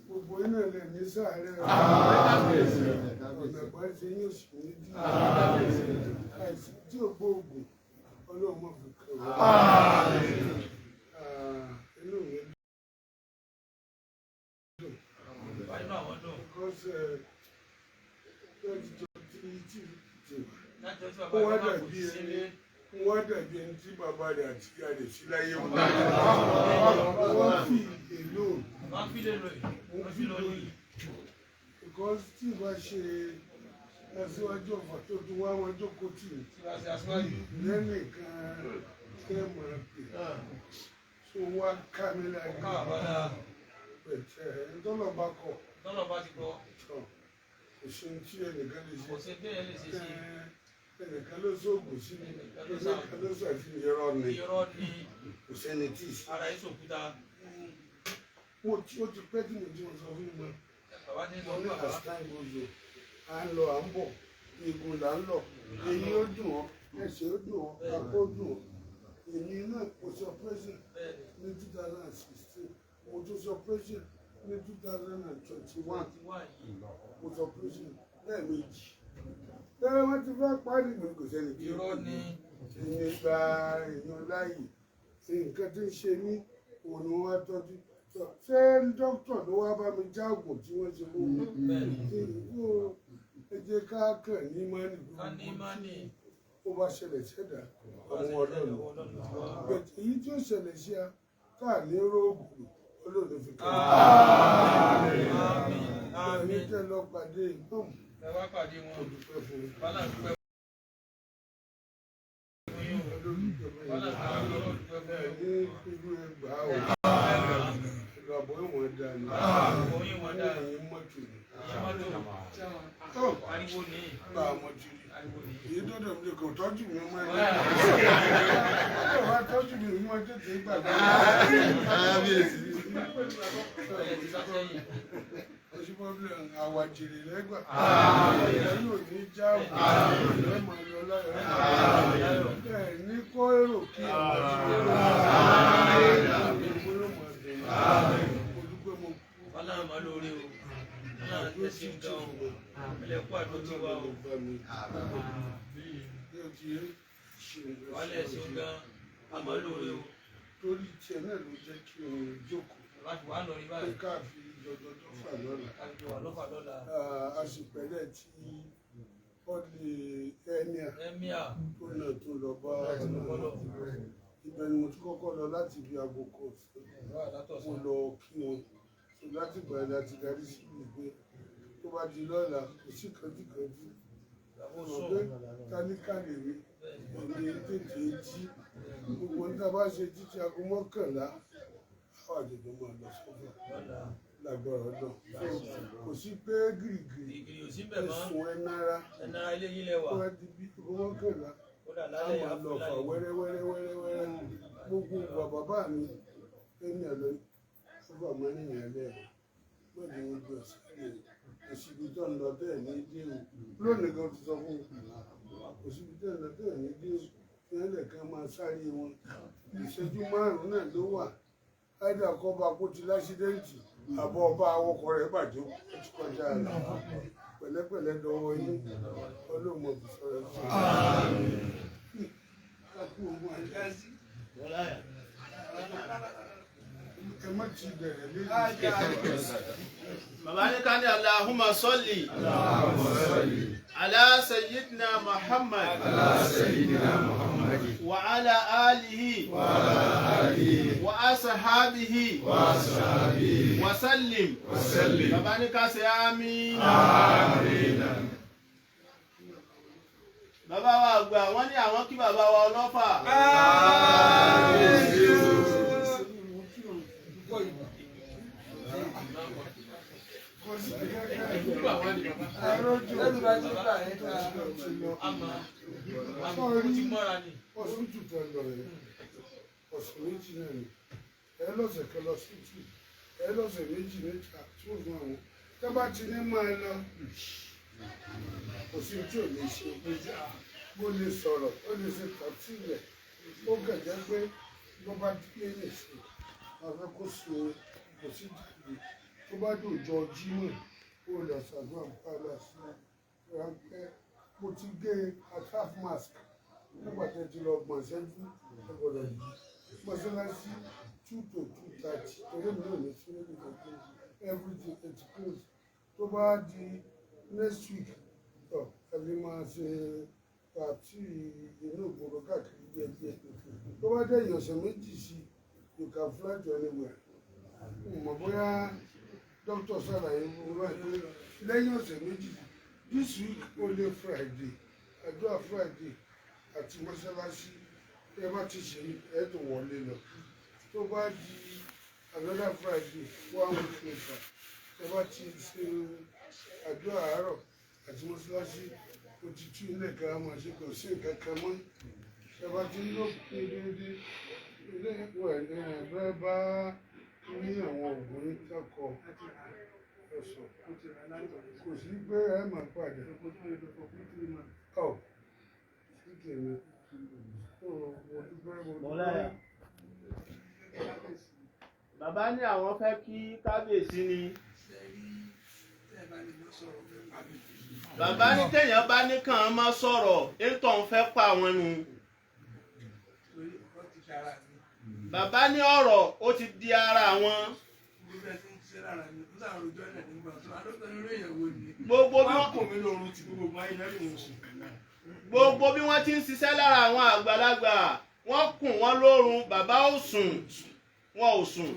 Gbogbo iná lè ní sáré ọ̀nà ìgbà tí yóò sì ní dí àìsí tí ò gbóògùn Ọlọ́run má fi kàn wá. Inú mi dùn because 2023 ó wá dàbí ẹni wá dàbí ẹni tí bàbá rẹ̀ àti ìyá rẹ̀ sí láyé wọn. Wọ́n fi èlò wọ́n fi lórí because tí ìbá ṣe aṣíwájú Ọ̀fà tó tún wá wọn jókòó tì mí lẹ́nìkan tẹ́ mọ̀ ẹ́ pé so wá ká mi lára pẹ̀tẹ́ ntọ́lọ̀ bá kọ̀ tán kò sí ohun tí ẹnìkan lè ṣe ẹnìkan ló sóògùn sí mi, ẹnìkan ló sàfihàn irọ́ ni, kò sẹ́ni tí ì sí. Mo ti ó ti pẹ́ tí mo ti sọ fún mi, mo ní as time goes on, à ń lọ à ń bọ̀, eegun là ń lọ, èyí ó dùn ọ́, ẹsẹ̀ ó dùn ọ́, apá ó dùn ọ́. Èmi náà kò sọ operation ní 2016, mo tún sọ operation ní 2021, mo sọ operation lẹ́ẹ̀mejì. Tẹ́lẹ̀ wọ́n ti fẹ́ parí mi, kò sẹ́ni tí ó ní gba èèyàn láàyè. Nǹkan tí ń ṣe mí òun ni wọ́n wá tọ́jú. Ṣé dókítà ló wá bá mi já oògùn tí wọ́n ṣe fún mi? Ẹ jẹ́ ká kàn ní mánì gbogbo tí ó bá ṣẹlẹ̀ ṣẹ̀dá àwọn Ọlọ́run. Èyí tí ó ṣẹlẹ̀ sí a tá à ní róògùn Ọlọ́run fi kàn án. Ẹ̀yin tẹ́ lọ pàdé ìgbọ̀n, mo dúpẹ́ fún un. Ọlọ́run dúpẹ́ fún yín. Ẹ ní irú ẹgbàá o. Ìgbàgbọ́ ìwọ̀n dànù. Ẹ̀yin mọ́tò ni. Bá a mọ̀ ti rí. Èyí tó dẹ̀ mi kò tọ́jú mi mọ́ ẹ. Ó wá tọ́jú mi mọ́ tètè gbàgbé. Oṣù problem àwàjèrè lẹ́gbà. Ẹ yóò ní jáàmù. Ẹ máa lọ láyọ̀. Ẹ ní kó èrò kí ẹ máa ti èrò. Gbogbo yóò máa dùn. Mo dúpẹ́ mo kú. Àdúró sí ti wọ̀. Ọlọ́run bá mi. Bí o ti ṣe torí tiẹ̀ náà ló jẹ́ kí n jókòó pé ká fi jọjọ tó fà lọ́la. A sì pẹ̀lẹ́ tí ó lè ẹ́míà tó náà tó lọ bá Ọlọ́run. Ibẹ̀ ni mo ti kọ́kọ́ lọ láti ibi aago kan ọ̀sán. Mo lọ kí wọn. So láti ìgbà yẹn láti darí sí ibi pé tó bá di lọ́la kò sí kánjúkánjú. Mo rò pé táníkà lèmi, èmi tètè jí. Gbogbo ní tá a bá ṣe títí aago 11, àwọn àjèjì máa lọ sọ́fà lágbára Ọlọ́run. Kò sí pé gìrìgìrì ẹ̀sùn ẹ̀ náírà tó bá di bí aago 11, a máa lọ fà wẹ́rẹ́ wẹ́rẹ́ wẹ́rẹ́ wẹ́rẹ́. Gbogbo ìgbà bàbá mi ẹni àlọ́ sọ́fà máa ń yàn lẹ́ẹ̀ mọ́ni ojú ọ̀sẹ̀ rẹ̀ kò síbi tó ń lọ bẹ́ẹ̀ ní dé o. Lónìí kan ti sọ fún mi kò síbi tó ń lọ bẹ́ẹ̀ ní dé o. Ìyẹn kan máa sáré wọn ìṣẹ́jú 5 náà ló wà Áìdá kọ́ bá kó ti láṣídẹ́ǹtì àbọ̀ ọba awọkọ̀ rẹ̀ bàjẹ́, ó ti kọjá rẹ̀. Pẹ̀lẹ́pẹ̀lẹ́ dọwọ́ yín, ọlọ́mọ fi sọ̀rọ̀ sí i. Ẹ má ti bẹ̀rẹ̀ lẹ́yìn. Bàbá ní ká ní Allahumma salli ala sayyidina Muhammad wa ala alihi wa ashabihi wa sallim. Bàbá ní ká ṣe àmín. Bàbá wa àgbà wọ́n ní àwọn kí bàbá wa ọlọ́fà. Kò sí kẹ́kẹ́ arójò ti lọ. Ọ̀sùn tùtẹ̀ lọ rẹ̀, ọ̀sẹ̀ méjì náà ni ẹ lọ́sẹ̀ kan lọ sí tù, ẹ lọ́sẹ̀ méjì mẹ́ta tí ó fún àwọn tó bá ti ní máa lọ, kò sí tí ò lè ṣe. Bó lè sọ̀rọ̀, ó lè ṣe tàbí rẹ̀, ó kàn jẹ́ pé bó bá dé lè ṣe àfẹ́ kó so kò sí jáde. Tó bá dòjọ́ Jímọ̀, ó lọ ṣàdúrà palace ráńpẹ́. Mo ti gé at half mask nígbà tí ẹ ti lọ gbọ̀n ṣẹ́jú. Ẹ gbọ́dọ̀ yìí mọ́ṣáláṣí 2 to 2:30, torí mi ò ní sí níbi kankan. Everything is close. Tó bá di next week tọ, ẹ lè máa ṣe àti inú ìgboro káàkiri díẹ̀díẹ̀. Tó bá dé ọ̀sẹ̀ méjì sí, you can fly to anywhere. Mo mọ̀ bóyá dókítà ṣàlàyé fún wa pé lẹ́yìn ọ̀sẹ̀ méjì, this week only Friday, àdúrà Friday àti mọ́ṣáláṣí, ẹ bá ti ṣe ẹ tó wọlé lọ. Tó bá di another Friday, one week later, ẹ bá ti ṣe àdúrà àárọ̀ àti mọ́ṣáláṣí, ó ti tú ilé kan máa ṣe, kò sí nǹkan kan mọ́. Ẹ bá ti ń lò pé déédéé ilé ẹ̀kọ́ ẹ̀ bẹ́ẹ̀ bá ní àwọn oògùn yìí kẹ́kọ̀ọ́ ẹ̀sọ̀, kò sí pé ẹ máa padà ọ̀ sí tèmi tó. Mo dúpẹ́, mo dúpẹ́. Bàbá ní àwọn fẹ́ kí kábíyèsí ni. Bàbá ní téèyàn bá ní kàn án má sọ̀rọ̀, ètò òun fẹ́ pa àwọn nu. Bàbá ní ọ̀rọ̀ ó ti di ara àwọn. Gbogbo bí wọ́n gbogbo bí wọ́n ti ń ṣiṣẹ́ lára àwọn àgbàlagbà, wọ́n kùn wọ́n lórun, bàbá ò sùn, wọn ò sùn.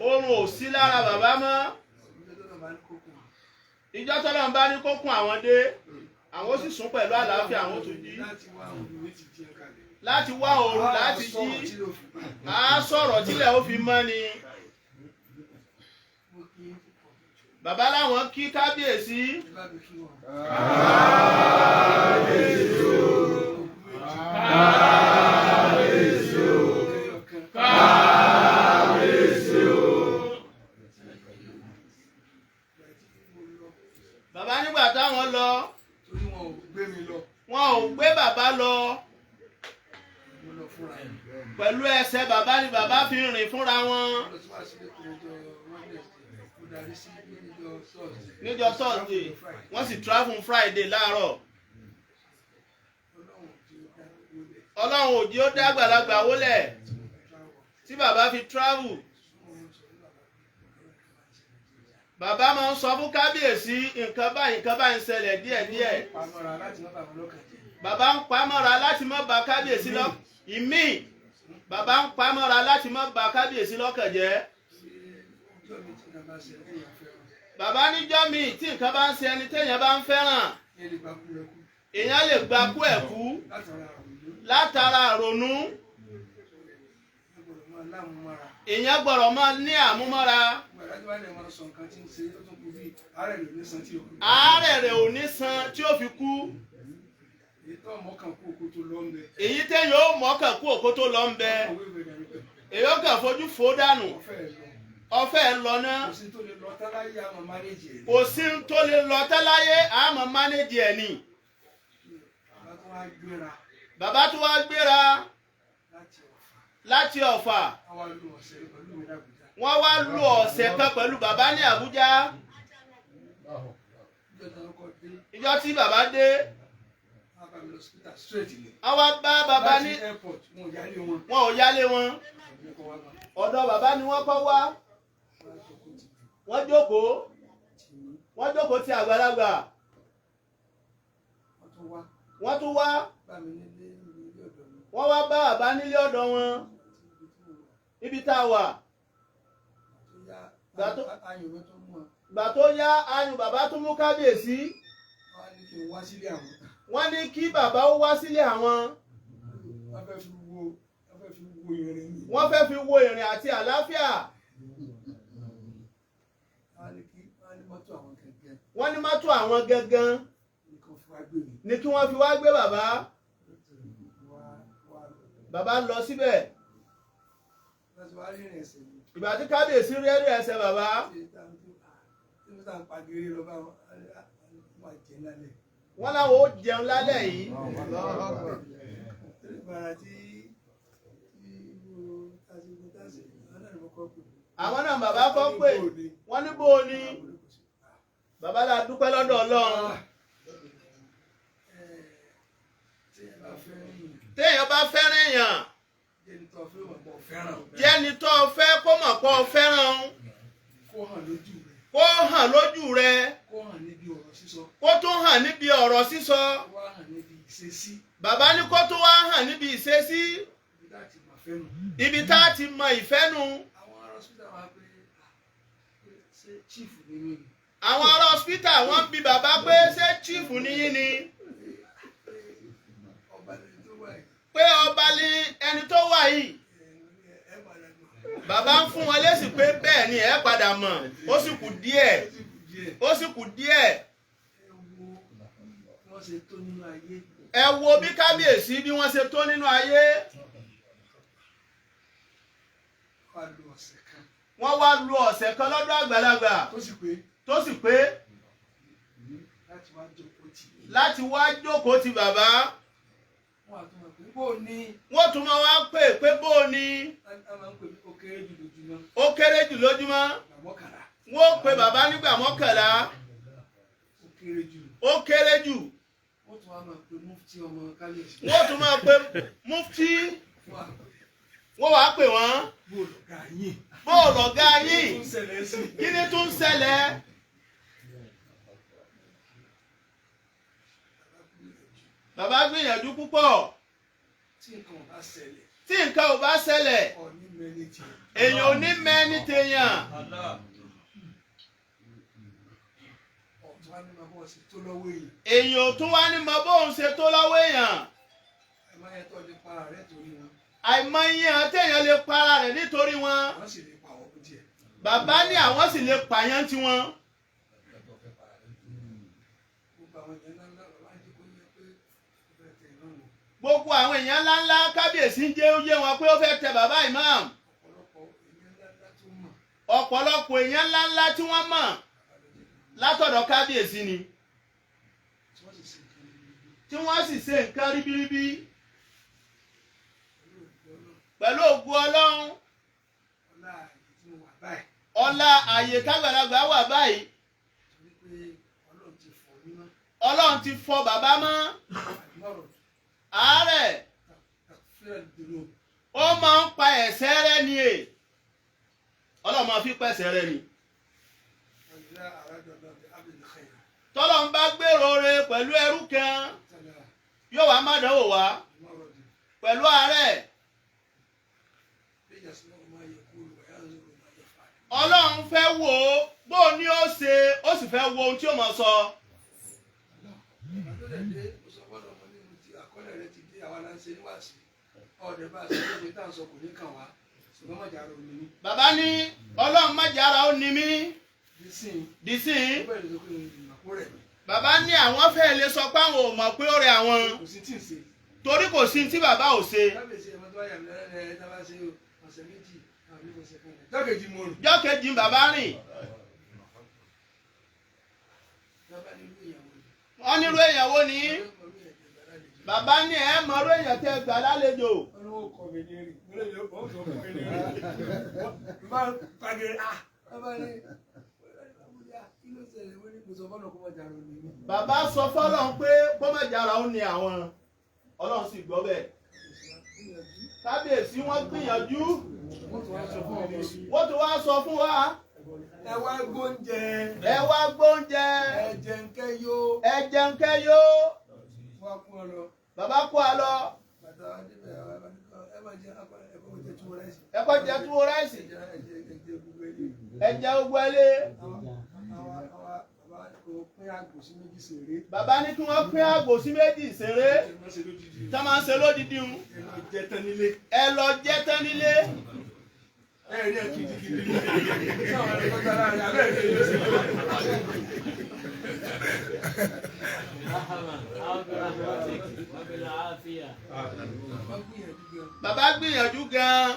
Oorun ò sí lára bàbá mọ́. Ìjọ tọ́lọ́run bá ní kó kún àwọn dé, àwọn ó sì sùn pẹ̀lú àlàáfíà, àwọn ó tún jí. Láti wá òru láti jí, á sọ̀rọ̀ tílẹ̀ ó fi mọ́ ni. Bàbá láwọn kí kábíyèsí. Kábíyèsí o. Kábíyèsí o. Kábíyèsí o. Bàbá nígbà táwọn lọ, wọn ò gbé bàbá lọ. Pẹ̀lú ẹsẹ̀ bàbá ni bàbá fi rìn fúnra wọn. Níjọ́ Thursday, wọ́n sì travel Friday láàárọ̀. Ọlọ́run ò jí ó dá àgbàlagbà wólẹ̀ tí bàbá fi travel. Bàbá máa ń sọ fún kábíyèsí nǹkan báyìí, nǹkan báyìí ń ṣẹlẹ̀ díẹ̀díẹ̀. Bàbá ń pamọ́ra láti má bà kábíyèsí lọ ìmí. Bàbá ń pamọ́ra láti má bà kábíyèsí lọ́kàn jẹ́. Bàbá níjọ́ míì tí nǹkan bá ń ṣe ẹni téèyàn bá ń fẹ́ràn, èèyàn lè gba kú ẹ̀ kú látara àrònú. Èèyàn gbọ́dọ̀ máa ní àmúmọ́ra. Àárẹ̀ rẹ̀ ò ní san tí ó fi kú. Èyí téèyàn ó mọ̀ọ́kàn kú òkó tó lọ ń bẹ, èyí ó kàn fojú fò dànù, ọfẹ́ ń lọ náà. Kò sí tó lè lọ táláyé àmọ́ mánéjì ẹ̀ ni. Bàbá tó wá gbéra Láti Ọ̀fà. Wọ́n wá lu ọ̀sẹ̀ kan pẹ̀lú bàbá ní Àbújá. Ìjọ tí bàbá dé, wọ́n wá bá bàbá ní wọn ò yálé wọn. Ọ̀dọ̀ bàbá ni wọ́n kọ́ wá. Wọ́n jókòó. Wọ́n jókòó ti àgbàlagbà. Wọ́n tún wá. Wọ́n wá bá bàbá nílé ọ̀dọ̀ wọn. Ibi tá a wà. Gbà tó yá, ayùn bàbá tún mú kábíyèsí. Wọ́n ní kí bàbá ó wá sílé àwọn. Wọ́n fẹ́ fi wo ìrìn àti àlàáfíà. Wọ́n ní mọ́tò àwọn gangan ní kí wọ́n fi wá gbé bàbá. Bàbá lọ síbẹ̀. Ìgbà tí kábíyèsí rí ẹ̀rí ẹsẹ̀ bàbá. Wọ́n láwọn ó jẹun lálẹ́ yìí. Àwọn náà bàbá kọ́ pé wọ́n ní bó o ní. Bàbá la dúpẹ́ lọ́dọ̀ Ọlọ́run. Téèyàn bá fẹ́ràn èèyàn, jẹ́ni tó fẹ́ kó mọ̀ pé o fẹ́ràn òun. Kó hàn lójú rẹ. Kó tún hàn níbi ọ̀rọ̀ sísọ. Bàbá ní kó tún wá hàn níbi ìṣesí. Ibi tá a ti mọ ìfẹ́ nu. Àwọn ará hospital wọ́n bi bàbá pé ṣé chief ni yín ni? Pé ọba ni ẹni tó wà yìí. Bàbá ń fún wọn lésì pé bẹ́ẹ̀ ni ẹ padà mọ̀, ó sì kù díẹ̀. Ó sì kù díẹ̀. Ẹ wo bí kábíyèsí bí wọ́n ṣe tó nínú ayé. Wọ́n wá lu ọ̀sẹ̀ kan lọ́dọ̀ àgbàlagbà. Tó sì pé. Láti wá jókòó ti bàbá. Wọ́n tún máa wá pè pé bó o ní. Ó kéré jù lójúmọ́. Wọ́n pe bàbá nígbà 11. Ó kéré jù. Wọ́n tún máa pe mufti. Wọ́n wá pè wọ́n. Bó o lọ̀gá yín. Kí ni tún ń ṣẹlẹ̀? Bàbá gbìyànjú púpọ̀. Tí nǹkan ò bá ṣẹlẹ̀, èèyàn ò ní mẹ́ni tèèyàn. Èèyàn ò tún wá ní mọ bóun ṣe tó lọ́wọ́ èèyàn. Àìmọye àtẹ̀yàn lè para rẹ̀ nítorí wọn. Bàbá ní àwọn sì lè pààyàn tiwọn. Gbogbo àwọn èèyàn ńláńlá kábíyèsí ń jẹ́ ó yé wọn pé ó fẹ́ tẹ bàbá imam. Ọ̀pọ̀lọpọ̀ èèyàn ńláńlá tí wọ́n mọ̀ látọ̀dọ̀ kábíyèsí ni. Tí wọ́n sì ṣe nǹkan ríbiríbi. Pẹ̀lú ògo Ọlọ́run. Ọlá àyè tágbàlagbà wà báyìí. Ọlọ́run ti fọ bàbá mọ́. Àárẹ̀ ó máa ń pa ẹ̀ṣẹ̀ rẹ́ ni è. Ọlọ́run máa fi pẹ̀ṣẹ̀ rẹ́ ni. Tọ́lọ́run bá gbèrò re pẹ̀lú ẹrú kan, yóò wá má dánwò wá pẹ̀lú àárẹ̀. Ọlọ́run fẹ́ wò ó bó ní ó ṣe, ó sì fẹ́ wo ohun tí ó máa sọ. Bàbá ní Ọlọ́run má jẹ́ ara ó ní mí. Dísìn. Bàbá ní àwọn fẹ́ lè sọ pé àwọn ò mọ̀ pé ó rẹ àwọn. Torí kò sí tí bàbá ò ṣe. Jọ́kejì bàbá rìn. Wọ́n nírú èèyàn wo ni? Bàbá ní ẹ mọ̀rọ̀ èèyàn tẹ́ gbà lálejò. Ọlọ́wọ́ kọ̀ mí ní rí. Mo lè yọ ọ́ sọ fún mi ní rí. Bá pàgẹ́ ah bàbá ní kí ló ṣẹlẹ̀ wọ́n ní mo sọ fọ́nà kó má jà rò ní mi. Bàbá sọ fọ́lọ́run pé kó má jàrá ó ní àwọn. Ọlọ́run sì gbọ́ bẹ́ẹ̀. Kábíyèsí wọ́n gbìyànjú. Wọ́n tún wá sọ fún ọmọ. Wọ́n tún wá sọ fún wa. Ẹ wá gbóúnjẹ. Ẹ wá gbóúnjẹ. Ẹ jẹun kẹ́ yó. Ẹ jẹun kẹ́ yó. Wọ́n kún ọ lọ. Bàbá kó a lọ. Bàtà wa débẹ̀ ẹ máa jẹ ẹ̀kọ́ jẹ túwó ráìsì. Ẹ kọ́ jẹ túwó ráìsì. Ẹ jẹ gbogbo ilé. Ẹ jẹ gbogbo ilé. Bàbá ní kí wọ́n pín àgbò sí méjì ṣeré. Tá máa ń ṣe lódìdí un. Ẹ lọ jẹ tán nílé. Ẹ rí ẹ kìdìkìdì. Sáwọn ẹ̀rọ kọjá láàrin abẹ́ ìrìn ìlú sí. Bàbá gbìyànjú gan.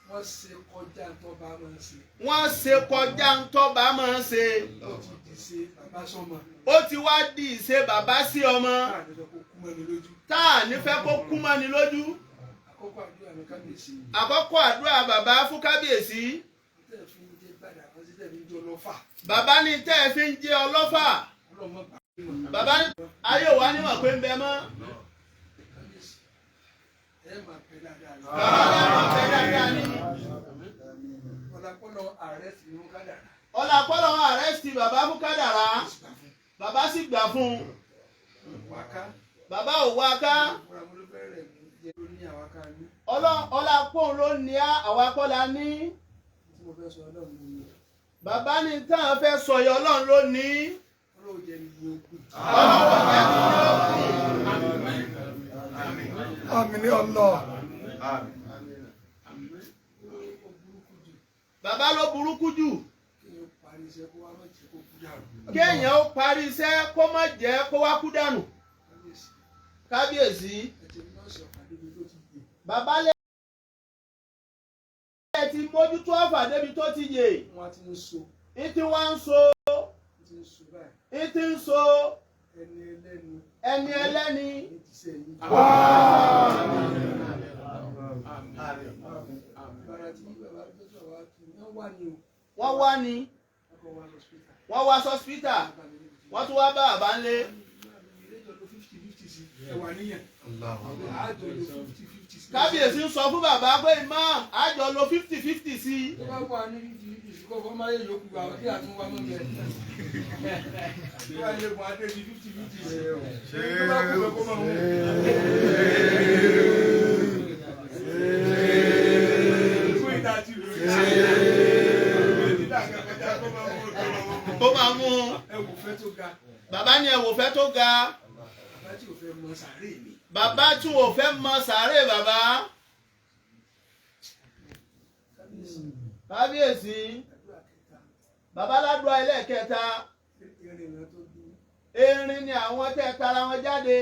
Wọ́n ṣe kọjá ntọ́ba máa ń ṣe. Wọ́n ṣe kọjá ntọ́ba máa ń ṣe. Ó ti di ṣe bàbá sọ́mọ. Ó ti wá di ìṣe bàbá sí ọmọ. Tá à ní fẹ́ kó kú mọ́ni lójú. Tá à ní fẹ́ kó kú mọ́ni lójú. Àkọ́kọ́ àdúrà mi kábíyèsí. Àkọ́kọ́ àdúrà bàbá fún kábíyèsí. Tẹ́ ẹ fi ń jẹ́ gbàdá kan sí tẹ́ ẹ fi ń jẹ́ ọlọ́fà. Bàbá ní tẹ́ ẹ fi ń jẹ́ ọlọ́fà. Ọlọ́mọ bá mi. Bàbá ní ayé wa níwọ̀n pé ń bẹ mọ́. Kábíyèsí. Ẹ máa pẹ́ dáadáa lọ. Bàbá ní ẹ máa pẹ́ dáadáa ní. Ọlápọ̀lọ́ ààrẹ sì ní kádàrá. Ọlápọ̀lọ́ ààrẹ sì bàbá fún kádàrá. Bàbá sì gbà fún un. Wáká. Bàbá ò wá ká. Fúnra mo ló fẹ́ rẹ̀ mí jẹ́ ló ní àwa ká ní. Ọlápọ̀n ló ní àwa kọ́ la ní. Tí mo fẹ́ sọ Ọlọ́run ló ní. Bàbá ní táwọn fẹ́ sọ yọ Ọlọ́run ló ní. Ọlọ́run jẹ́ ni yóò kù. Ọlọ́run jẹ́ ni yóò kù. Àmín ní Allah. Bàbá ló burúkú jù. Kéèyàn ó parí iṣẹ́ kó má jẹ́ kó wá kú dànù. Kábíyèsí. Bàbá lè ti mójútó Ọ̀fà débi tó ti yè. Wọ́n ti ń so. Ìtí wọ́n ń so. Ìtí ń so. Ẹni ẹlẹ́ni. Ẹni ẹlẹ́ni. Wọ́n wá ní. Wọ́n wá sọ́spítà. Wọ́n tún wá bá bàbá ńlé. Kábíyèsí ń sọ fún bàbá pé imam àjọ lo 50-50 sí i. Tó bá wà ní 50-50 sí kọ́kọ́ máa yẹ yòókù àwọn kí àtúnwá mọ́ bẹ́ẹ̀. Tó bá lè bọ̀ adé ní 50-50 sí i. Tó bá kú bẹ́ẹ̀ kó máa mú. Fún ìta ti lò ó. Kó máa mú. Ẹ wò fẹ́ tó ga. Bàbá ní ẹ wò fẹ́ tó ga. Bàbá tí ò fẹ́ mọ sàárè mi. Bàbá tí ò fẹ́ mọ sàárè bàbá. Kábíyèsí. Bàbá ládùá ẹlẹ́ẹ̀kẹta. Erin ni àwọn tẹ́ tara wọn jáde.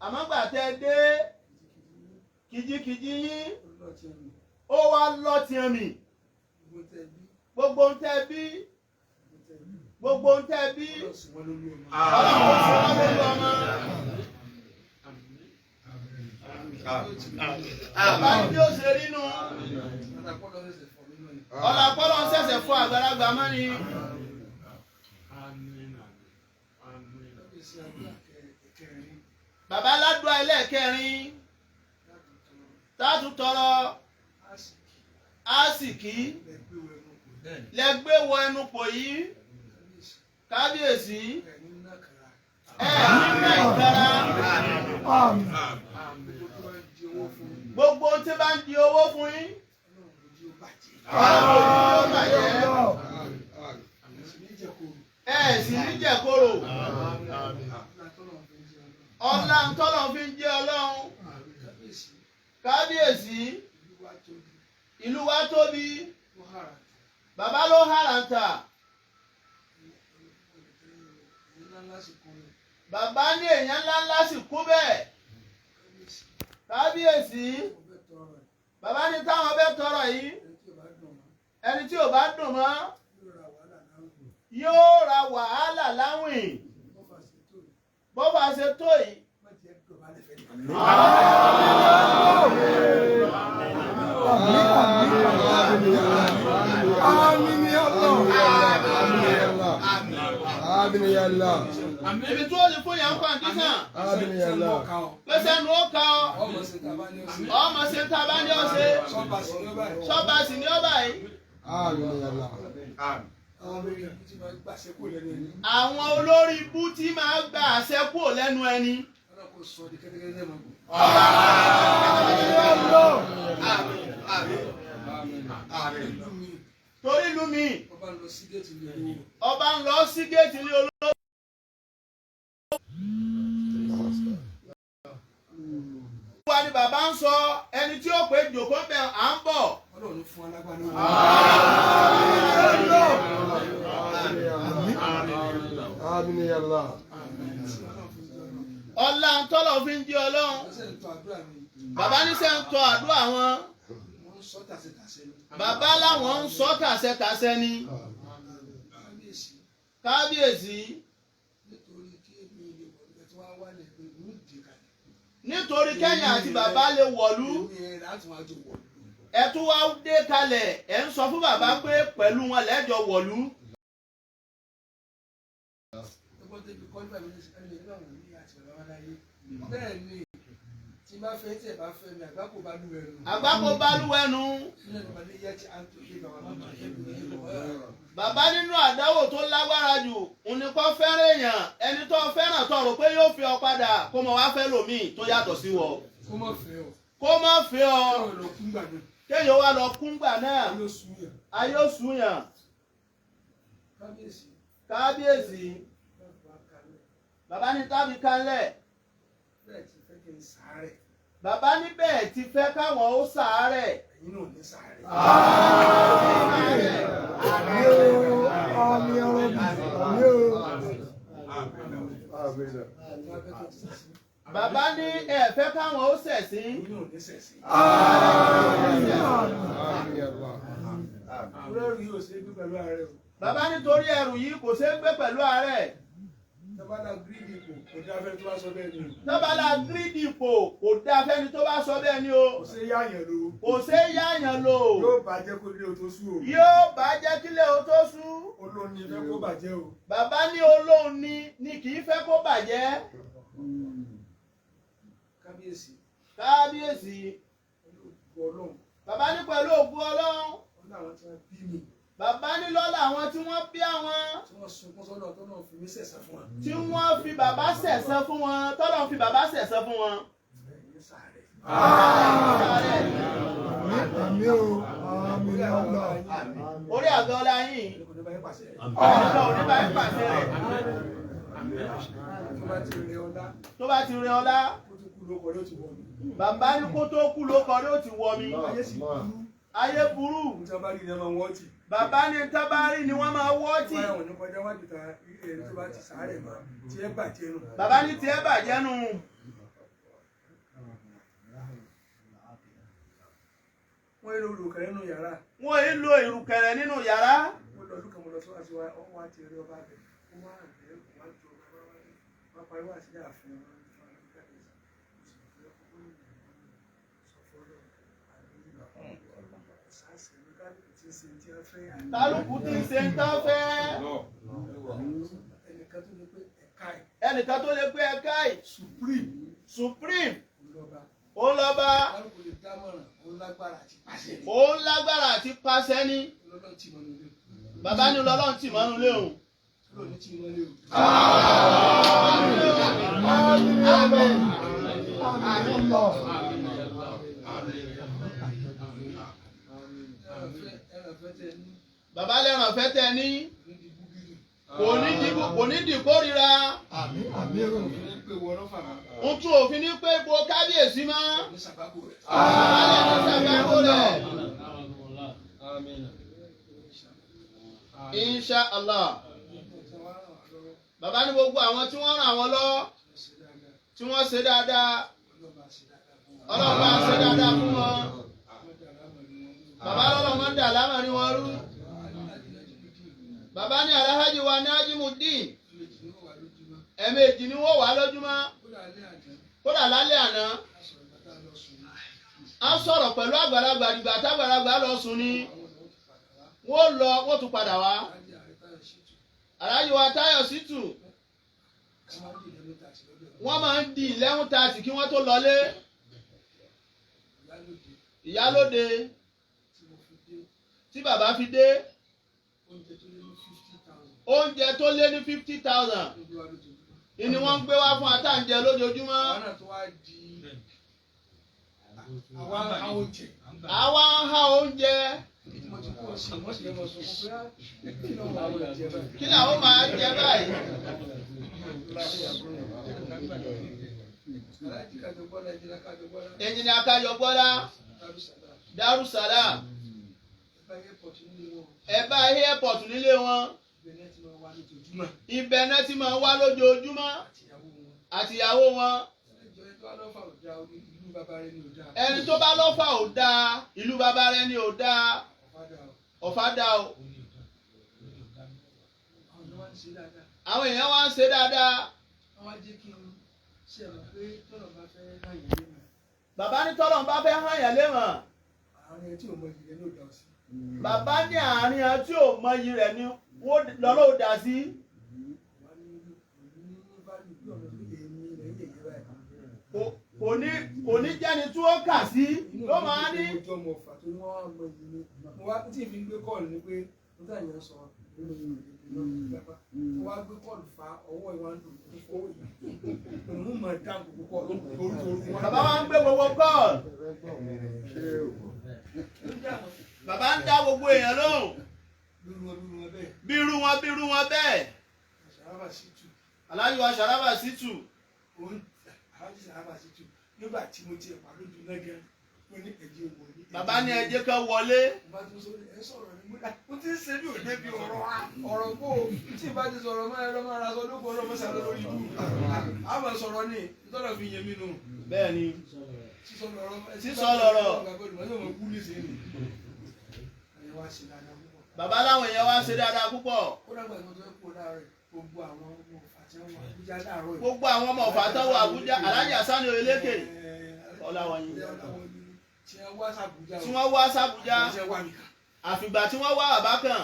Àmọ́ gbà tẹ́ dé kìjikìji yín. Ó wá lọ́ọ̀tì ẹ̀mí. Gbogbo ń tẹ́ bí. Gbogbo ń tẹ́ bí. Ọlọ́run sọ wọ́n lórí ọmọ. Bàbá ní bí ó ṣe rí nu. Ọlápọ̀lọ́ ṣẹ̀ṣẹ̀ fún àgbàlagbà mọ́ ni. Bàbá aládùá ẹlẹ́ẹ̀kẹrin. Táàtú tọrọ àsìkí lẹ́gbẹ́ wọ ẹnu pò yìí. Kábíyèsí. Ẹ nínú ìkara. Gbogbo tí bá ń di owó fún yín. Ọlọ́run ò ní ó bàjẹ́. Ẹ sì ní jẹ̀kọ̀rọ̀. Ọlá ń tọ́lọ̀ fi ń jẹ́ Ọlọ́run. Kábíyèsí. Ìlú wa tóbi. Bàbá ló hàràǹtà. Bàbá ní èèyàn ńlá ńlá sì kú bẹ́ẹ̀. Kábíyèsí. Bàbá ní táwọn fẹ́ tọrọ yìí. Ẹni tí ò bá dùn mọ́ yóò ra wàhálà láwìn. Bó bá ṣe tó yìí. dọ̀bálẹ̀ fẹ́ nìkan. Àmín ya Allah. Àmín ya Allah. Ibi tí ó ti fún yàn kọ́ndíṣàn. Àmín ya Allah. Pèsè nu ó ka ọ. Ọmọ ṣe tá a bá ní ọ̀sẹ̀. Ọmọ ṣe tá a bá ní ọ̀sẹ̀. Sọ́ba sí ní ọba yìí. Sọ́ba sì ní ọba yìí. Àmín ya Allah. Àwọn olórí ibú tí máa gbàṣẹ kúrò lẹ́nu ẹni. Àwọn olórí ibú tí máa gba àṣẹ kúrò lẹ́nu ẹni. Ọlọ́run kò sọ di kẹ́tẹ́kẹ́tẹ́ mọ́. Ìlú mi, Torí ìlú mi, ọba ń lọ sí géètì ní olówó. ọba ń lọ sí géètì ní olówó. Wa ni bàbá ń sọ ẹni tí ó pé jòkó bẹ̀ à ń bọ̀. Ọlọ́run fún alágbára lórí. Àmín ya Allah. Ọlá ń tọ́lọ̀ fi ń jí Ọlọ́run. Ọ̀sẹ̀ ń tọ́ àdúrà mi. Bàbá ní sẹ́ ń tọ àdúrà wọn. Wọ́n ń sọ tàṣetàṣe ni. Bàbá láwọn ń sọ tàṣẹtàṣẹ ni. Kábíyèsí, Kábíyèsí, nítorí kí èmi lè wọ̀ nígbà tí wọ́n á wálẹ̀ pé mú dì kalẹ̀. nítorí kẹ́yìn àti bàbá lè wọ̀lú. Èmi ẹ̀ láti wá jọ wọ̀. Ẹ tún wá dé kalẹ̀, ẹ̀ ń sọ fún bàbá pé pẹ̀lú wọn lẹ́jọ́ wọ̀lú. Ẹgbọ́n débi kọ́lífà mi ní ẹni ìlú àwọn ní àti bàbá wa láyé. Bẹ́ẹ̀ ni tí bá fẹ́ tí ẹ̀ bá fẹ́ mi àgbákò bá lù ẹnu. Àgbákò bálúwẹ̀nu. Nínú ìgbà ní yẹ́ tí a ń tó ṣe bàbá bàbá yẹ́ mi ní ìlú. Bàbá nínú àdánwò tó lágbára jù, òun ni kò fẹ́ràn èèyàn, ẹni tó fẹ́ràn tó rò pé yóò fi ọ padà kó mọ wá fẹ́ lòmíì tó yàtọ̀ sí wọ. Kó mọ̀ fẹ́ ọ. Kó má fẹ́ ọ, Kó lọ kú gbà náà. kéèyàn wá lọ kúngbà náà, Yóò sún yàn. ayé ó sùn yàn. Kábíyèsí, Kábíyèsí, bàbá kalẹ̀. bàbá ní tábì kanlẹ̀, Bẹ́ẹ̀ ti fẹ́ kí n sàárẹ̀. bàbá ní bẹ́ẹ̀ ti fẹ́ káwọn ó sàárẹ̀. Ẹ̀yin náà ní sàárẹ̀. Àmín o. Àmín ya Rabbi. Àmín o. Àmín. Àti wá fẹ́ kí n sẹ̀sìn. Bàbá ní ẹ fẹ́ káwọn ó ṣẹ̀sín. Ẹ̀yin náà ní sẹ̀sìn. Àmín ya Allah. Rẹ́rù yóò ṣe é gbé pẹ̀lú ààrẹ o. Bàbá nítorí ẹrù yìí kò ṣeé gbé pẹ̀lú àárẹ̀. Tábàlà gírídì ipò kò dá fẹ́ tó bá sọ bẹ́ẹ̀ ni o. Tábàlà gírídì ipò kò dáa fẹ́ni tó bá sọ bẹ́ẹ̀ ni o. Kò ṣe yáàyàn lo. Kò ṣeé yáàyàn lò. Yóò bàjẹ́ kó lé o tó sú o. Yóò bàjẹ́ kílẹ̀ o tó sú. Olóòní fẹ́ kó bàjẹ́ o. Bàbá ní olóhùn ni kì í fẹ́ kó bàjẹ́. Kábíyèsí, Kábíyèsí, pẹ̀lú ògo Ọlọ́run, bàbá ní pẹ̀lú ògo Ọlọ́run. ọlá àwọn tí wọ́n bí mi, Bàbá ní lọ́lá àwọn tí wọ́n bí àwọn tí wọ́n sunkún sọ́dọ̀ tó náà fi mí sẹ̀sán fún wa. tí wọ́n fi bàbá sẹ̀san fún wọn, tọ́lọ́ fi bàbá sẹ̀san fún wọn. Ẹ̀yin sàárẹ̀. Àmín o. Àmín ya Allah. Orí àgọ́ ọlá yìí, Ẹni kò ní bá yín pàṣẹ rẹ̀. ọ̀nà òní bá ń pàṣẹ rẹ̀. Tó bá ti rẹ ọlá, Tó bá ti rẹ ọlá, kó tó kú lóko ló ti wọ̀ mí. bàbá ní kó tó kú ló kọ ló ti wọ mi. Ayé sì burú. Ayé burú. Ohun tí wọ́n bá rí ni wọ́n máa ń wọ́ tì. Bàbá ní tábárì ni wọ́n máa wọ́ tì. Báyọ̀ ní kọjá wájú ta ẹni tó bá ti sàárẹ̀ mọ́ tí ẹ bàjẹ́ nù. Bàbá ní tiẹ̀ bàjẹ́ nù. Wọ́n yé olùkọ́ nínú yàrá. Wọ́n yìí lo ìrùkẹ̀rẹ̀ nínú yàrá. Mo lọ ọdún kan mo lọ sí wá wọ́n wá ti rí ọba bẹ̀. Ó wá bẹ̀ wá jọ bàbá wá ní. Wọ́n parí wá sí ààfin wọn ní fún àwọn kábíyèsí. Mo sì fẹ́ kókó ní sọ fọ́lọ́ àbí ṣáàṣì ní kálukú tí ń ṣe tí wọ́n fẹ́. Kálukú tí ń ṣe ń tán fẹ́. Ẹnìkan tó ní pé ẹ̀ka ẹ̀ Ẹnìkan tó lè pé ẹ̀ka yìí. supreme Supreme lọ́ba. ó lọ́ba Kálukú lè dámọ̀ràn ó lágbára àti pàṣẹ ni. ó lágbára àti pàṣẹ ní. Lọ́lọ́ tì mọ́ nílé. Bàbá ní lọ́lọ́run tì mọ́nú lé òun. Lọ́lọ́ tì mọ́ nílé o. Àmín ya Allah. Àmín ya Allah. Ẹran fẹ́ tẹ ní Bàbá lẹ́ràn fẹ́ tẹ ní. níbi búgírì. Kò ní di kórìíra. Àmín àmín o. Ní pé wọ́n lọ́fà máa Ń tún òfin ní pé ipò kábíyèsí mọ́. ní sàbákò rẹ̀. Bàbá lẹ́nu sàgbákò rẹ̀. Insha Allah. Bàbá ní gbogbo àwọn tí wọ́n ràn wọ́n lọ, tí wọ́n ṣe dáadáa, Ọlọ́run bá ṣe dáadáa fún wọn. Bàbá lọ́lọ́ wọn dà lámàrin wọn rú. Bàbá ní Alhaji wa Najimudeen, ẹ̀ẹ̀mejì ni wọ́n wà lójúmọ́. Kódà lálẹ́ àná a sọ̀rọ̀ pẹ̀lú àgbàlagbà ìgbà tágbàlagbà lọ sùn ni wọ́n lọ wọ́n tún padà wá. Aláàjì wa Táyọ̀ Ṣítù wọ́n máa ń di 11:30 kí wọ́n tó lọlé. Ìyálóde tí bàbá fi dé oúnjẹ tó lé ní 50,000 ni wọ́n ń gbé wá fún atáǹjẹ lójoojúmọ́. Àwa ń há oúnjẹ. Kí làwọn máa jẹ báyìí? Ẹnjìnìà Kájọgbọ́lá Darussalam ẹ bá airport nílé wọn. Ibẹ̀ náà ti máa wá lójoojúmọ́ àtìyàwó wọn. Ẹni tó bá lọ́fà ò dáa, ìlú bàbá rẹ̀ ni ò dáa, Ọ̀fà dáa o. Àwọn èèyàn wá ń ṣe dáadáa. Bàbá ní tọ́lọ̀ ń bá fẹ́ hàn yàn lémọ̀. Bàbá ní àárín ẹ tí ò mọyì rẹ̀ ni lọ́lọ́ ò dá sí. Kò ní jẹ́ni tí ó kà sí ló máa ní. Mo wá tí fi gbé kọ́ọ̀lù ni pé mo tà yẹn sọ mo wá gbé kọ́ọ̀lù fa ọwọ́ ìwà ń dùn fún òun mọ̀ dá gbogbo kọ́ọ̀lù torí. Bàbá wa ń gbé gbogbo kọ́ọ̀lù. Bàbá ń dá gbogbo èèyàn lóhùn. Bírú wọn bírú wọn bẹ́ẹ̀. Aláàjì wa Sàràbà Ṣítù. Nígbà tí mo ti ẹ̀pà lójú náà gan, mo ní ẹ̀jẹ̀ wọlé. Bàbá ní ẹ̀jẹ̀ kan wọlé. Mo ti ń ṣe bí òde bí ọ̀rọ̀ ọ̀rọ̀ kó o tí ìbá ti sọ̀rọ̀ máa ẹ̀rọ máa ra sọ lóko ọ̀rọ̀ mọ́sá lórí ibú. A máa sọ̀rọ̀ ní ìtọ́nà fi yẹ mí nù. Bẹ́ẹ̀ ni. Sísọ lọ̀rọ̀. Sísọ lọ̀rọ̀. Bàbá láwọn èèyàn wá ṣe dáadáa púpọ̀. Gbogbo àwọn ọmọ Ọ̀fà tó wọ Àbújá, Alhaji Hassani Oyeleke Ọláwọ̀nyí. Tí wọ́n wá sàbújá. Àfìgbà tí wọ́n wá bàbá kan.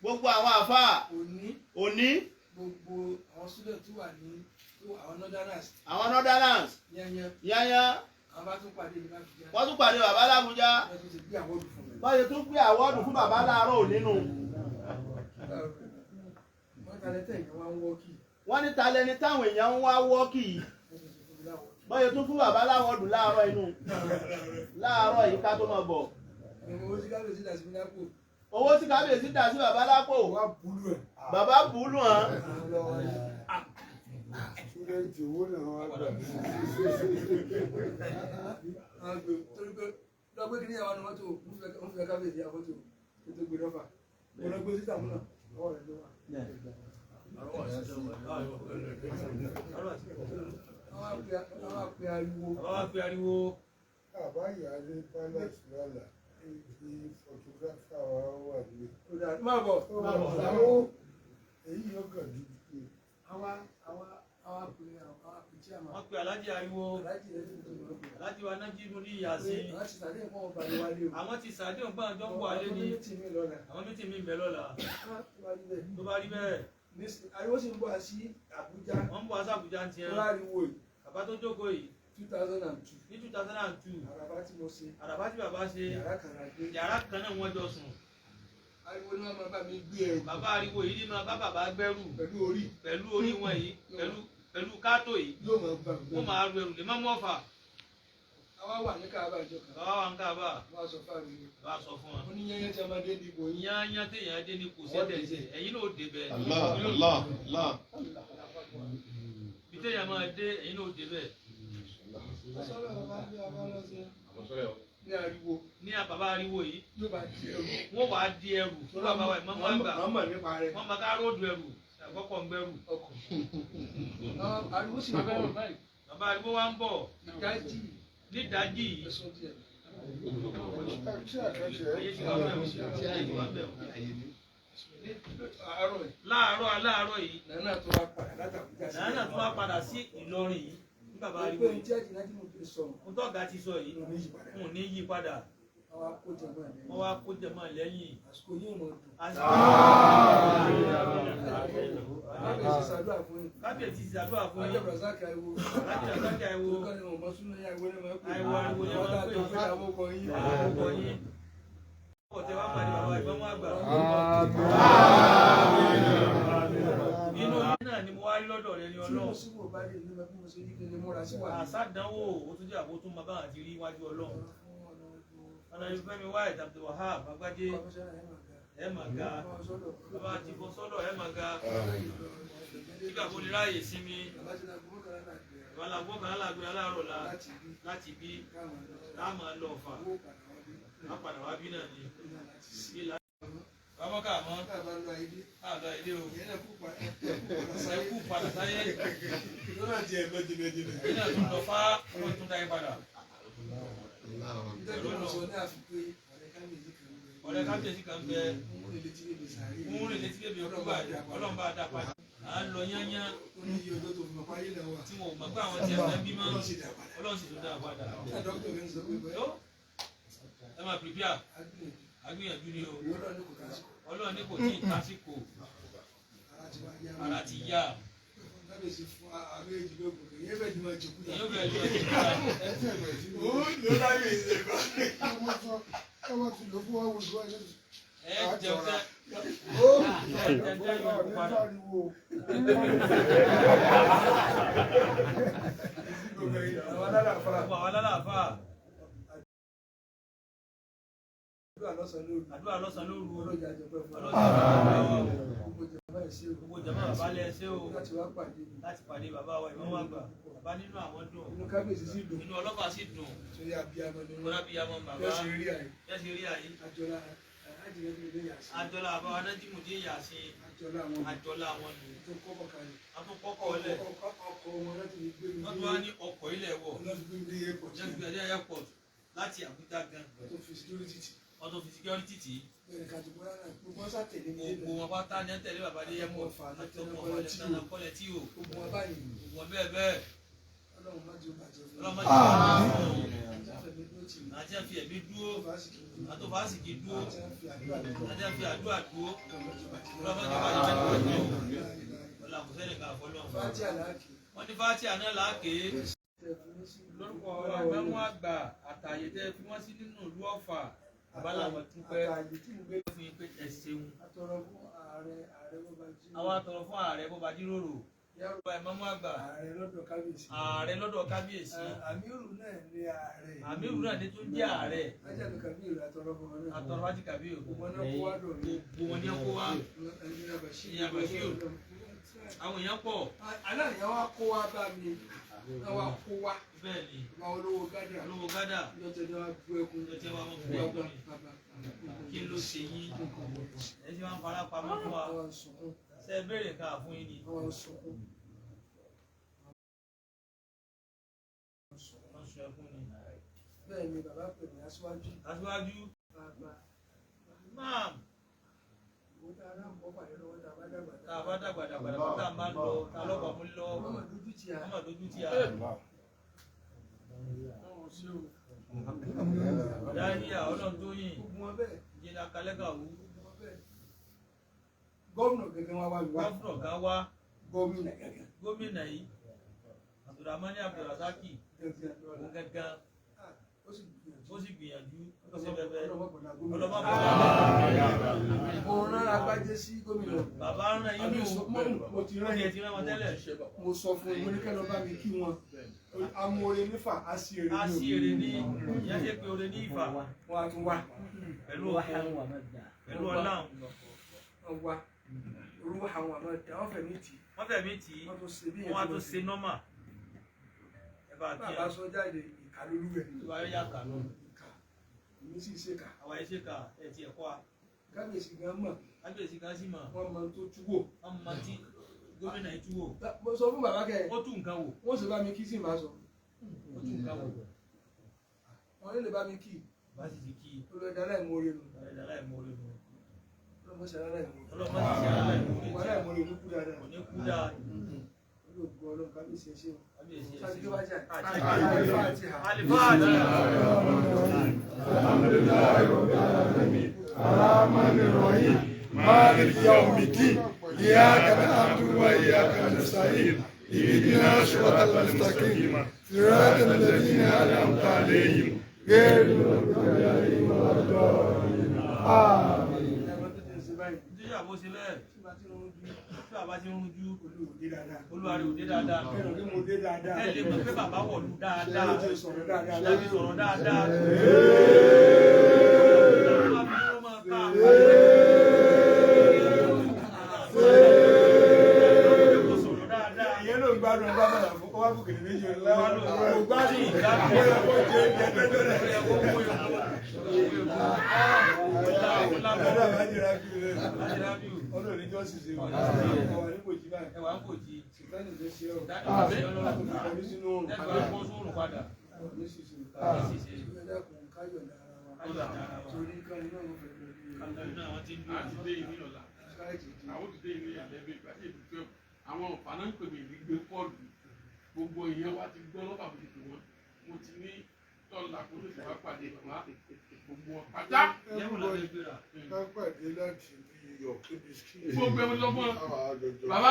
Gbogbo àwọn àfáà. Òní. Gbogbo àwọn student tó wà ní àwọn northerners. Àwọn northerners. Yányán. Wọ́n tún pàdé bàbá l'Àbújá. Wọ́n ti tún gbé àwọ́dù fún bàbá láàárọ̀ òní nù. Wọ́n ní talẹ́ni táwọn èèyàn ń wá wọ́ọ̀kì yìí. Wọ́n ti tún fún bàbá láwọ́dù láàárọ̀ inú. Láàárọ̀ yìí ká tó máa bọ̀. Owó tí kábíyèsí dà sí bàbá lápò. Bàbá bùlù hàn. Ṣúlẹ̀tì owó náà wá gbà. Lọ́gbé kí ní àwọn ọmọ tó ń fẹ́ kábíyèsí àfọ́tò tó gbé lọ́fà. Mo lọ gbé síta múnà, ọwọ́ rẹ̀ ló wà. Àwọn àpè ariwo. Bàbá ìyá ní palace lọ́la tí photographer wa wà ní. Má bọ̀. Èyí yóò kàn dúdú. Wọ́n pe Alhaji Ariwo, Alhaji wa Nájímù ní Ìyàsí. Àwọn ti sàdéhùn pé àwọn jọ ń bọ̀ alé ní. Àwọn mítì mi ń bẹ lọ́la. Tó bá rí bẹ́ẹ̀. Ariwo sì ń bọ̀ sí Àbújá. Wọ́n ń bọ̀ sí Àbújá ń tiẹ̀. Tó láriwo yìí. Bàbá tó jókòó yìí. 2002. Ní 2002. Àràbá tí mo ṣe. Àràbá tí bàbá ṣe. Yàrá kan la gbé. Yàrá kan náà wọ́n jọ sùn. Ariwo ni wọ́n máa bá mi gbé ẹrù. Bàbá Ariwo yìí ni máa bá bàbá gbẹ́rù. Pẹ̀lú orí. Pẹ̀lú orí wọn yìí. Pẹ̀lú kátó yìí. Yóò máa bá mi gbẹ́rù. Wọ́n máa ru ẹrù lè má mú ọ̀fà. Àwa wà ní Káàbà ìjọ kan. Bàbá wa ń Káàbà. Wọ́n á sọ fún Ariwo. Bàbá sọ fún wa. Ó ní yányán tí a máa dé ní ipò yín. Yányán téèyàn dé ní kò sẹ́tẹ̀ ṣe. Ẹ̀yin náà ó dé bẹ́ẹ̀. Allah Allah Allah. Bí téèyàn máa dé, ẹ̀yin náà ó dé bẹ́ẹ̀. Ní Ariwo. Ní bàbá Ariwo yìí. Yóò bá di ẹrù. Wọ́n wàá di ẹrù fún bàbá wa ìmọ̀ àgbà. Wọ́n mọ̀ nípa rẹ̀. Wọ́n máa ká róòdù ẹrù. Àkọ́kọ́ ń gbẹ́rù. Ọkọ̀. Ariwo sì ń bọ̀. Bàbá Ariwo wa ń bọ̀. Ìdájí. Nídàájí yìí. Ẹ̀sùn díẹ̀. Ṣé àkànṣe ẹ̀ Ayé ti wà bẹ́ẹ̀ o. Ayé ti wà bẹ́ẹ̀ o. Àárọ̀ yìí. Láàárọ̀ yìí. Nàánà tó wá padà látàbújá sí. Nàánà tó wá padà sí Ìlọrin yìí. Ní bàbá ariwo Pé yìí. ní tí Nájímù ti sọ. Ohun tọ́gà ti sọ yìí. Òun ní yí padà. Òun ní yí padà. Wọ́n wá kó jẹ̀mọ́ lẹ́yìn. Wọ́n wá kó jẹ̀mọ́ lẹ́yìn. Àsìkò yìí mọ̀ dùn. Kábíyèsí ṣàdúrà fún yín. Kábíyèsí ṣàdúrà fún yín. Ajá Brazaki ariwo. Ajá Brazaki ariwo. Nǹkan ni wọ́n mọ súnú yín ariwo ní wọ́n pè. Ariwo ariwo ní wọ́n pè. Wọ́n tá a tó fẹ́ àwọn ọkọ̀ yín. Àwọn ọkọ̀ yín. Ọkọ̀ tẹ wá pàdé bàbá ìbámu àgbà. Inú náà ni mo wá rí lọ́dọ̀ rẹ ní Tí Ọlọ́run. mo sì wò bá dé ní bí mo ṣe ní kí n lè múra sí wàhálà. Àsádánwò ó tún jẹ́ àbó tún máa bá àti rí iwájú Ọlọ́run. Ọ̀nà Fẹ́mi White Abdulwahab Agbájé ẹ̀ mà ga. Bàbá ti bọ́ sọ́dọ̀ ẹ̀ mà ga. Kí bàbá olè ráàyè sinmi. Bàbá làgbọ́ kan lágbé aláàárọ̀ la láti bí láàmú lọ fà. Á padà wá bí náà ni. Bàbá kà mọ́. Àlọ́ ilé o. Ẹ kú padà sáyé. Lọ́nà tí ẹ lọ jìnnàjìnnà. Ìyẹn náà tún lọ fá wọ́n tún dá yín padà. Ọ̀rẹ́ kábíyèsí kan bẹ. Ń rìn létí bèbè ọkọ báyìí. Ọlọ́run bá dá padà. À ń lọ yányán. Ó ní iye ọjọ́ tó fi mọ̀ páyé náà wà. Tí wọn ò mọ̀ pé àwọn tí ẹ̀ ń bímọ. Ọlọ́run sì dá padà. Ọlọ́run sì tún dá padà. Dókítà mi ń sọ pé bẹ́ẹ̀. Ẹ máa prepare. Agbìyànjú ni o. Ọlọ́run ní kò tásìkò. Ọlọ́run ní kò tí ì tásìkò. Ara ti wá yá. Ara ti yá. Kábíyèsí fún àwọn èjì lóògùn. Èyí fẹ́ di máa jòkú. Èyí fẹ́ di máa jòkú. Ó ló lábíyèsí ẹ̀kọ́. Ẹ wọ́n ti lò fún wọn wò lọ́wọ́ ẹ̀ Ẹ jẹun tẹ́. Ó Ẹ jẹun tẹ́ yóò kó padà. Àwọn alálàáfà. Gbogbo àwọn alálàáfà. Àdúrà lọ́sàn-án lóru. Àdúrà lọ́sàn-án lóru. Ọlọ́jà àjọpẹ́ fún wa. Ọlọ́jà àjọpẹ́ fún wa. Gbogbo jàmbá ẹ̀ ṣe o. Gbogbo jàmbá bàbá lẹ ṣe o. Láti wá pàdé mi. Láti pàdé bàbá wa ìmọ̀ wa gbà. Bàbá nínú àwọn dùn. Inú kábíyèsí sì dùn. Inú ọlọ́pàá sì dùn. Torí abiyamọ ni wọ́n. Torí abiyamọ bàbá. Bẹ́ẹ̀ ṣe rí àyè. Bẹ́ẹ̀ ṣe rí àyè. Àjọlá Ajínigbé ní Yàsín. Àjọlá bàbá wa Nájímùdí Yàsín. Àjọlá àwọn. Àjọlá àwọn nù. Tó kọ́kọ́ kalẹ̀. A tún kọ́kọ́ lẹ̀. Ọkọ̀ wọn láti fi gbé mi. Wọ́n tún wá ní ọkọ̀ ilẹ̀ wọ̀. Wọ́n fi gbé mi dé airport. Wọ́n fi gbé mi dé airport láti Àbújá gan. Wọ́n tún fi security tì. Wọ́n tún fi security tì. Bẹ́ẹ̀ni kàtúkọ́ rárá gbogbo wọn sàtẹ̀lé mi. Gbogbo wọn pátá ní tẹ̀lé bàbá dé airport. Àti ọmọ ọ̀fà kọ́lẹ̀ tí o. Gbogbo wọn báyìí. Gbogbo wọn bẹ́ẹ̀ bẹ́ẹ̀. Ọlọ́run má jẹ́ ó bàjẹ́ fún Ọlọ́run má jẹ́ ó bàjẹ́ fún mi. Àti àfi ẹ̀mí dúró. Àtòfásìkì dúró. Àti àfi àdúrà dúró. Ọlọ́run má jẹ́ ó bàjẹ́ fún mi. Ọlọ́run kò sẹ́ni kan àfọlọ́run. Wọ́n ní Fátíà náà láàké. Lórúkọ àgbẹ̀mú àgbà àtàyè tẹ́ fi wọ́n sí nínú ìlú Ọ̀fà. Bàbá làwọn dúpẹ́ fún yín pé ẹ ṣeun. Àwa tọrọ fún ààrẹ bọ́ba jíròrò. Bàbá ìmáàmù àgbà. Ààrẹ lọ́dọ̀ kábíyèsí. Ààrẹ lọ́dọ̀ kábíyèsí. Àmírù náà ní ààrẹ. Àmírù náà ní tó jẹ́ ààrẹ. Ájàlú Kàbírù àtọrọ fún wọn náà. Àtọrọ Ájì Kàbírù. Gbogbo wọn náà kó wá dọ̀ mí. Gbogbo wọn ní kó wá. Ẹnjìnà Bashir. Ẹnjìnà Bashir. Àwọn èèyàn pọ̀. Aláìyá wa kó wá bá mi. Náà wá kó wá. Bẹ́ẹ̀ ni. Bàbá olówó gádà. Olówó gádà. Lọ́tẹ̀ ni wọ́n bu ẹkún. Lọ́tẹ̀ wa wọ́n bu ẹkún ni. Kí ló ṣe yín? Ẹ ṣe máa ń fara pamọ́ fún wa. Ṣé ẹ béèrè nǹkan àfún yín ni? Wọ́n sunkún. Wọ́n sun ẹkún ni. Bẹ́ẹ̀ ni bàbá pè mí aṣíwájú. Aṣíwájú. Bàbá. Máàm. Ìwọ tá a rà ń bọ́ pàdé lọ́wọ́ tá a bá dàgbà. Tá a bá dàgbà dàgbà dàgbà tá a máa ń lọ tá a lọ́pàá mú lọ. Wọ́n mọ̀ dójú tì á. Wọ́n mọ̀ dójú tì á. Dáníyà Ọlọ́run tó yìn. Gbogbo wọn bẹ́ẹ̀. Jìnnà Kalẹ́kà wú. Gbogbo wọn bẹ́ẹ̀. Gómìnà gẹ́gẹ́ wá wá mi wá. Gómìnà kan wá. Gómìnà gẹ́gẹ́. Gómìnà yìí. Abdulrahman Abdulrasaki. Òun gángan. Ó sì gbìyànjú. Ó sì gbìyànjú. Ó sì bẹ̀bẹ̀. Ọlọ́mọ bọ̀dá gómìnà. Ọlọ́mọ bọ̀dá. Mo rán Agbájé sí gómìnà. Bàbá rán yín nù. Mo ti rán yín. Mo ti rán wọn tẹ́lẹ̀. Mo sọ fún yín, mo ní kẹ́ lọ bá mi kí wọn. Amóore nífà, a sì èrè ní. A sì èrè ní. Ìyá ṣe pé oore ní ìfà. Wọ́n á tún wá. Pẹ̀lú òkú. Pẹ̀lú ọlá. Wọ́n wá. Orú àwọn àmọ́ ẹ̀dá wọ́n fẹ̀mí tì. Wọ́n fẹ̀mí tì. Wọ́n tún ṣe bí yẹn. Wọ́n á tún ṣe nọ́mà. Ẹ bá kí ẹ. Bàbá sọ jáde ìkà lórí rẹ̀. Ìwà rẹ̀ yà kà lọ. Ìkà. Èmi sì ṣe kà. Àwa ẹ ṣe kà ẹ ti ẹ̀kọ́ a. Kábíyèsí gan mọ̀. Kábíyèsí gan sì mọ̀. Wọ́n mọ tó túwò. Wọ́n mọ tí gómìnà yìí túwò. Mo sọ fún bàbá kẹ. Ó tú nǹkan wò. Wọ́n sì bá mi kí sí ìbá sọ. Ó tú nǹkan wò. Wọ́n lè bá mi kí. Bá sì ti kí. Olùdarí láìmoore nù. Olùdarí láìmoore nù. Ọlọ́mọ ṣe aláìmọ̀. Ọlọ́mọ ti ṣe aláìmoore Gbogbo tí aláìmọ̀ lè ní kú dáadáa. kò ní kú dáa. Olóògùn Ọlọ́run kábíyèsí ẹ ṣé o. Kábíyèsí ẹ Sáájú ṣé. tó bá jà. Àti Al-Fatiha. Al-Fatiha. الحمد لله رب العالمين الرحمن الرحيم مالك يوم الدين إياك نعبد وإياك نستعين اهدنا الصراط المستقيم صراط الذين أنعمت عليهم غير المغضوب عليهم ولا الضالين آمين. Ẹ̀rọ tó ti ń ṣe báyìí. Tí ìyàwó ṣe bẹ́ẹ̀, Tí bá ti ń rojú, tí bàbá ti ń rújú, olúwo dé dáadáa. olúwa rẹ̀ ò dé dáadáa. Kẹ́rọ̀ kí mo dé dáadáa. Ẹ lè mọ̀ pé bàbá wọ̀lú dáadáa. Ṣé o ti sọ̀rọ̀ dáadáa? Láti sọ̀rọ̀ dáadáa. Ìyẹn ló ń gbádùn ọba bàbá fún ọba bùkìlì méjì ńlá. Kò gbádùn. Ó yẹ kó jẹ oúnjẹ tọ́jọ́ rẹ̀. Ọlọ́run bá jìra kí rẹ̀. Ọlọ́run ní jọ́sì ṣe wà. Ọwà ní kò jí báyìí. Ẹwà ń kò jí. Sìtánì ló ṣe ọ́. Àkọ́bí sínú oòrùn. Ẹgbẹ́ sóòrùn padà. Ní ṣíṣe. Ní ṣíṣe. Ẹ dákun káyọ̀ ní ara wa. Torí kan iná ló fẹ́ lórí rẹ̀. Àti dé ìní ọ̀la. Káyọ̀tì dé. Àwọn ti dé ìní ẹ̀lẹ́bí ìgbà tí èdè 12. Àwọn ọ̀fà náà ń pè mí ní gbé kọ́ọ̀lù. Gbogbo ìyẹn wá ti gbọ́ lọ́pàá bó ti pè wọ́n. Mo ti ní tọ́lá kó lè wá pàdé bàbá gbogbo wọn pátá. Yẹ́wò lábẹ́ gbéra. Ká pàdé láti bí ọ̀kẹ́ bisikíìtì. Gbogbo ẹ̀wọ̀n lọ́gbọ́n. Àwọn àjọjọ. Bàbá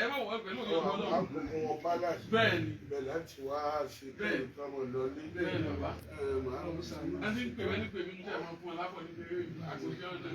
ẹ má wọ̀ pẹ̀lú òye ọgbọ́n náà. Àkókò wọn balance. Bẹ́ẹ̀ ni. Ibẹ̀ láti wá ṣe kí Bẹ́ẹ̀. káwọn lọ ní. Bẹ́ẹ̀ ni bàbá. Ẹ màá Wọ́n ti ń pè mí ní pè mí ní sẹ́wọ̀n fún ọ lápò ní pé àgbo jẹ́ ọ̀nà.